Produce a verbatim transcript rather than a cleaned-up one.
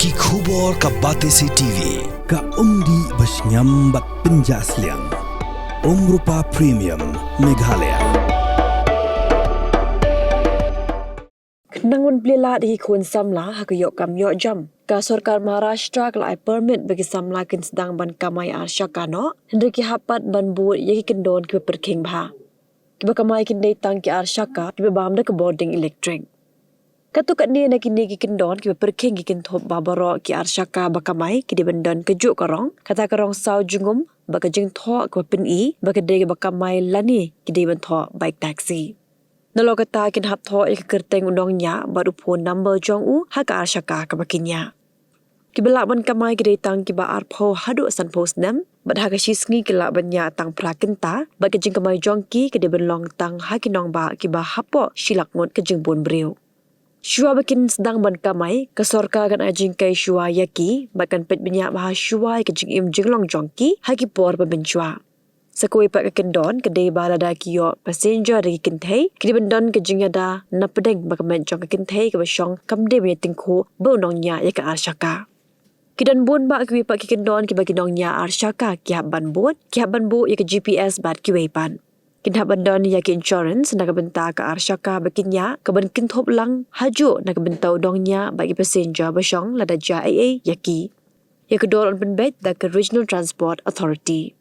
Ki khubor ka Batesi T V, ka umdih ba shngiam bad pynjah sliang. Umrupa Premium, Meghalaya. Khnang ban plie lad ïa ki khun samla ha ka ïoh kam ïoh jam, ka sorkar Maharashtra ka la ai permit ba ki samla kin sdang ban kamai ar shaka noh, hynrei ki hap pat ban bud ïa ki kyndon kiba pyrkhing bha. Kiba kamai kin dei tang ki ar shaka kiba bam da ka bording elektrik. Katto katne na kine ki kyndon kiba pyrkhing ki kynthup ba baroh ki ar shaka ba kamai ki dei ban don kajuh ka rong, kata ka rong saw jingum bad ka jingthoh kaba pyni ba ka dei kaba kamai lane ki dei ban thoh bike taxi. Nalor kata kin hap thoh ïa ka kyrteng u nongñiah bad u phone number jong u ha ka ar shaka kaba kin ñiah. Kiba lah ban kamai ki dei tang kiba arphew haduh sanphew snem, bad ha ka shi sngi ki lah ban ñiah tang phra kynta, bad ka jingkamai jong ki ka dei ban long tang ha ki nongbah kiba hapoh shi lak ngut ka jingbun briew. Shuwa ba kin sdang ban kamai, ka sorkar kan ai jingkei shuwa ïa ki bad kan peit bniah bha shuwa ïa ka jingim jinglong jong ki ha ki por ba mynshuwa. Sa kawei pat ka kyndon ka dei ba lada ki ïoh passenger da ki kynthei, ki dei ban don ka jingïada napdeng ba ka met jong ka kynthei kaba shong kam dei ban ïatyngkhuh bad u nongñiah ïa ka ar shaka. Ki don bun bah kiwei pat ki kyndon kiba ki nongñiah ar shaka ki hap ban bud, ki hap ban buh ïa ka G P S bad kiwei pat. Kin hap ban don ïa ki insurance na ka bynta ka ar shaka ba kin ñiah, kaban kynthup lang hajuh na ka bynta u nongñiah bad ki passenger ba shong lada jia ei ei ïa ki. Ïa ka dor yn pynbeit da ka Regional Transport Authority.